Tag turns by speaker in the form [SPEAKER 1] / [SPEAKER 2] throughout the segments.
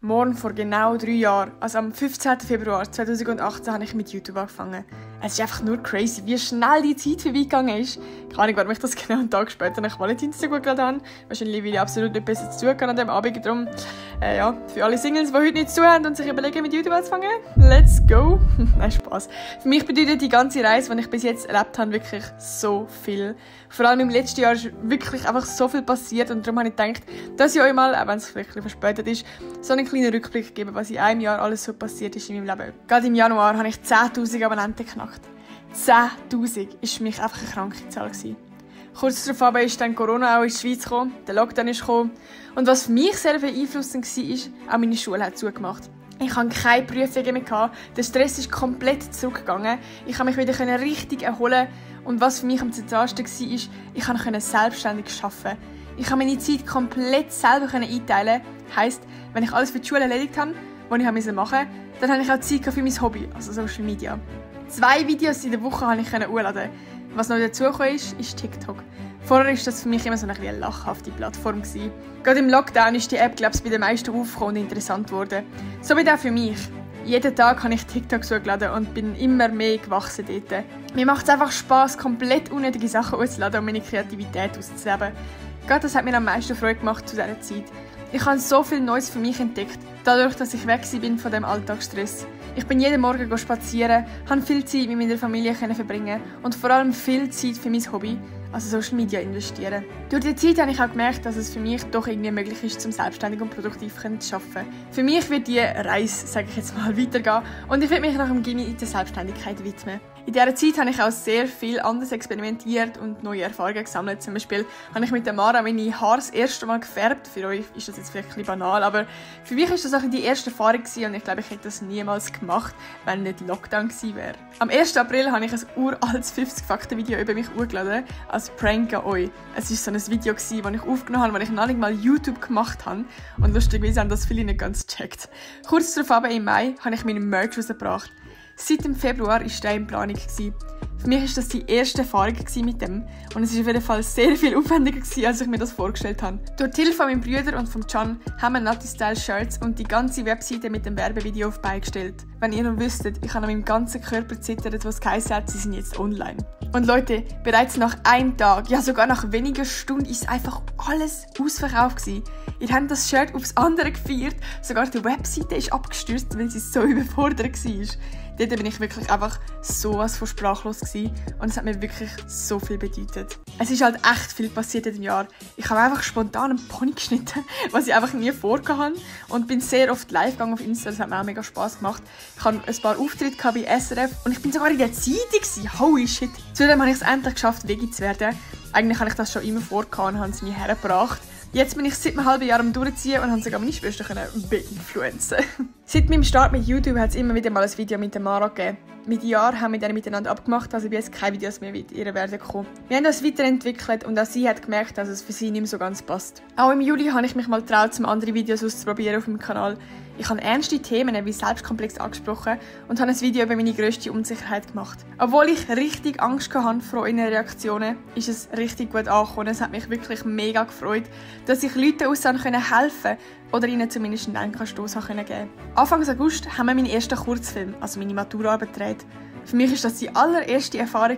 [SPEAKER 1] Morgen vor genau 3 Jahren, also am 15. Februar 2018, habe ich mit YouTube angefangen. Es ist einfach nur crazy, wie schnell die Zeit vorbeigegangen ist. Keine Ahnung, warum ich das genau einen Tag später nach Valentinstag geladen habe. Wahrscheinlich, weil ich absolut nicht besser zu tun kann an diesem Abend. Darum, für alle Singles, die heute nicht zu haben und sich überlegen, mit YouTube anzufangen, let's go! Nein, Spaß. Für mich bedeutet die ganze Reise, die ich bis jetzt erlebt habe, wirklich so viel. Vor allem im letzten Jahr ist wirklich einfach so viel passiert und darum habe ich gedacht, dass ich euch mal, auch wenn es vielleicht ein bisschen verspätet ist, so einen kleinen Rückblick gebe, was in einem Jahr alles so passiert ist in meinem Leben. Gerade im Januar habe ich 10'000 Abonnenten geknackt. 10'000 war für mich einfach eine kranke Zahl. Kurz darauf ist dann Corona auch in die Schweiz gekommen, der Lockdown ist gekommen. Und was für mich sehr beeinflussend war, auch meine Schule hat zugemacht. Ich hatte keine Prüfungen mehr, der Stress ist komplett zurückgegangen. Ich konnte mich wieder richtig erholen. Und was für mich am zentralsten war, ich konnte selbstständig arbeiten. Ich konnte meine Zeit komplett selber einteilen. Heisst, wenn ich alles für die Schule erledigt habe, was ich machen musste, dann hatte ich auch Zeit für mein Hobby, also Social Media. 2 Videos in der Woche konnte ich hochladen. Was noch dazugekommen ist TikTok. Vorher war das für mich immer so eine lachhafte Plattform. Gerade im Lockdown ist die App, glaube ich, bei den meisten aufgekommen und interessant geworden. So wie auch für mich. Jeden Tag habe ich TikTok hochgeladen und bin immer mehr gewachsen dort. Mir macht es einfach Spass, komplett unnötige Sachen auszuladen und meine Kreativität auszuleben. Gerade das hat mir am meisten Freude gemacht zu dieser Zeit. Ich habe so viel Neues für mich entdeckt, dadurch, dass ich weg bin von dem Alltagsstress. Ich bin jeden Morgen spazieren, habe viel Zeit mit meiner Familie verbringen und vor allem viel Zeit für mein Hobby, also Social Media, investieren. Durch die Zeit habe ich auch gemerkt, dass es für mich doch irgendwie möglich ist, zum selbstständig und produktiv zu arbeiten. Für mich wird die Reise, sage ich jetzt mal, weitergehen und ich werde mich nach dem Gimmi der Selbstständigkeit widmen. In dieser Zeit habe ich auch sehr viel anders experimentiert und neue Erfahrungen gesammelt. Zum Beispiel habe ich mit der Mara meine Haare das erste Mal gefärbt. Für euch ist das jetzt vielleicht ein bisschen banal, aber für mich war das auch die erste Erfahrung und ich glaube, ich hätte das niemals gemacht, wenn nicht Lockdown gewesen wäre. Am 1. April habe ich ein uraltes 50-Fakten-Video über mich hochgeladen, als Prank an euch. Es war so ein Video, das ich aufgenommen habe, das ich noch nicht mal YouTube gemacht habe. Und lustigerweise haben das viele nicht ganz gecheckt. Kurz darauf, im Mai, habe ich meinen Merch rausgebracht. Seit dem Februar war der in Planung. Für mich war das die erste Erfahrung mit dem und es war auf jeden Fall sehr viel aufwendiger, als ich mir das vorgestellt habe. Durch die Hilfe von meinem Bruder und von Can haben wir Nati Style Shirts und die ganze Webseite mit dem Werbevideo auf beigestellt. Wenn ihr noch wüsstet, ich habe an meinem ganzen Körper zittert, was geheißen hat, sie sind jetzt online. Und Leute, bereits nach einem Tag, ja sogar nach wenigen Stunden, ist einfach alles ausverkauft gewesen. Ihr habt das Shirt aufs andere gefeiert, sogar die Webseite ist abgestürzt, weil sie so überfordert war. Dort bin ich wirklich einfach sowas von sprachlos gewesen und es hat mir wirklich so viel bedeutet. Es ist halt echt viel passiert in diesem Jahr. Ich habe einfach spontan einen Pony geschnitten, was ich einfach nie vorgehabt habe und bin sehr oft live gegangen auf Insta, das hat mir auch mega Spass gemacht. Ich hatte ein paar Auftritte bei SRF und ich bin sogar in der Zeitung gewesen. Holy shit! Zudem habe ich es endlich geschafft, Veggie zu werden. Eigentlich habe ich das schon immer vorgehabt und habe es mir hergebracht. Jetzt bin ich seit einem halben Jahr am Durchziehen und habe sogar meine Schwester beeinfluenzen. Seit meinem Start mit YouTube hat es immer wieder mal ein Video mit der Mara gegeben. Mit Jahren haben wir dann miteinander abgemacht, also jetzt keine Videos mehr mit ihr werden kommen. Wir haben das weiterentwickelt und auch sie hat gemerkt, dass es für sie nicht mehr so ganz passt. Auch im Juli habe ich mich mal getraut, andere Videos auszuprobieren auf meinem Kanal. Ich habe ernste Themen wie Selbstkomplex angesprochen und habe ein Video über meine grösste Unsicherheit gemacht. Obwohl ich richtig Angst hatte vor euren Reaktionen, ist es richtig gut angekommen. Es hat mich wirklich mega gefreut, dass ich Leuten helfen konnte oder ihnen zumindest einen Denkanstoss geben konnte. Anfang August haben wir meinen ersten Kurzfilm, also meine Maturaarbeit, gedreht. Für mich war das die allererste Erfahrung.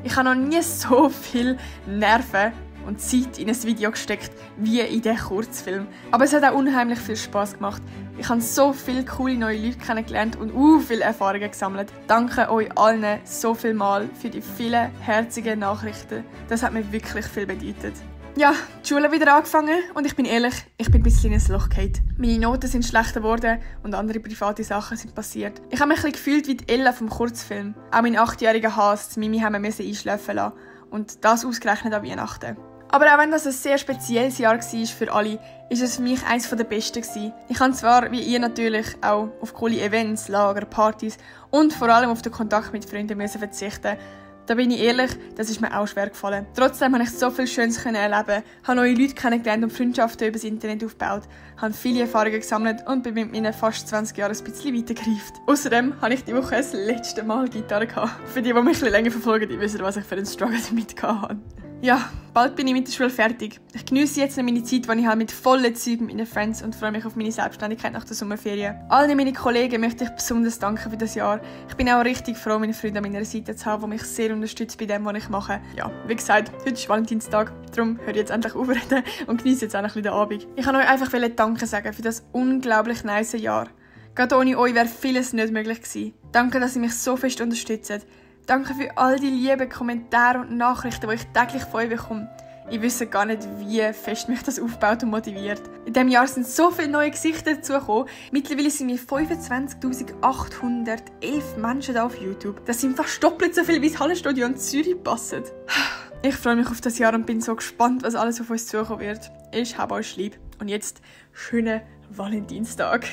[SPEAKER 1] Ich habe noch nie so viel Nerven und Zeit in ein Video gesteckt wie in diesen Kurzfilm. Aber es hat auch unheimlich viel Spass gemacht. Ich habe so viele coole neue Leute kennengelernt und viele Erfahrungen gesammelt. Danke euch allen so viel mal für die vielen herzigen Nachrichten. Das hat mir wirklich viel bedeutet. Ja, die Schule wieder angefangen und ich bin ehrlich, ich bin ein bisschen in ein Loch gefallen. Meine Noten sind schlechter geworden und andere private Sachen sind passiert. Ich habe mich ein bisschen gefühlt wie die Ella vom Kurzfilm. Auch mein 8-jähriger Hass, Mimi haben wir einschlafen lassen. Und das ausgerechnet an Weihnachten. Aber auch wenn das ein sehr spezielles Jahr war für alle, ist es für mich eines der besten gewesen. Ich kann zwar, wie ihr natürlich, auch auf coole Events, Lager, Partys und vor allem auf den Kontakt mit Freunden verzichten. Da bin ich ehrlich, das ist mir auch schwer gefallen. Trotzdem habe ich so viel Schönes erleben, habe neue Leute kennengelernt und Freundschaften über das Internet aufgebaut, habe viele Erfahrungen gesammelt und bin mit meinen fast 20 Jahren ein bisschen weitergereift. Außerdem habe ich die Woche das letzte Mal Gitarre gehabt. Für die mich ein bisschen länger verfolgen, die wissen, was ich für einen Struggle damit hatte. Ja, bald bin ich mit der Schule fertig. Ich genieße jetzt noch meine Zeit, die ich habe mit vollen Zeug mit meinen Friends und freue mich auf meine Selbstständigkeit nach der Sommerferien. Allen meinen Kollegen möchte ich besonders danken für das Jahr. Ich bin auch richtig froh, meine Freunde an meiner Seite zu haben, die mich sehr unterstützen bei dem, was ich mache. Ja, wie gesagt, heute ist Valentinstag, darum höre ich jetzt endlich aufreden und genieße jetzt auch noch ein bisschen den Abend. Ich wollte euch einfach Danke sagen für das unglaublich nice Jahr. Gerade ohne euch wäre vieles nicht möglich gewesen. Danke, dass ihr mich so fest unterstützt. Danke für all die lieben Kommentare und Nachrichten, die ich täglich von euch bekomme. Ich wisse gar nicht, wie fest mich das aufbaut und motiviert. In diesem Jahr sind so viele neue Gesichter dazugekommen. Mittlerweile sind wir 25.811 Menschen hier auf YouTube. Das sind fast doppelt so viele, wie das Hallenstadion in Zürich passen. Ich freue mich auf das Jahr und bin so gespannt, was alles auf uns zukommen wird. Ich habe euch lieb. Und jetzt schönen Valentinstag.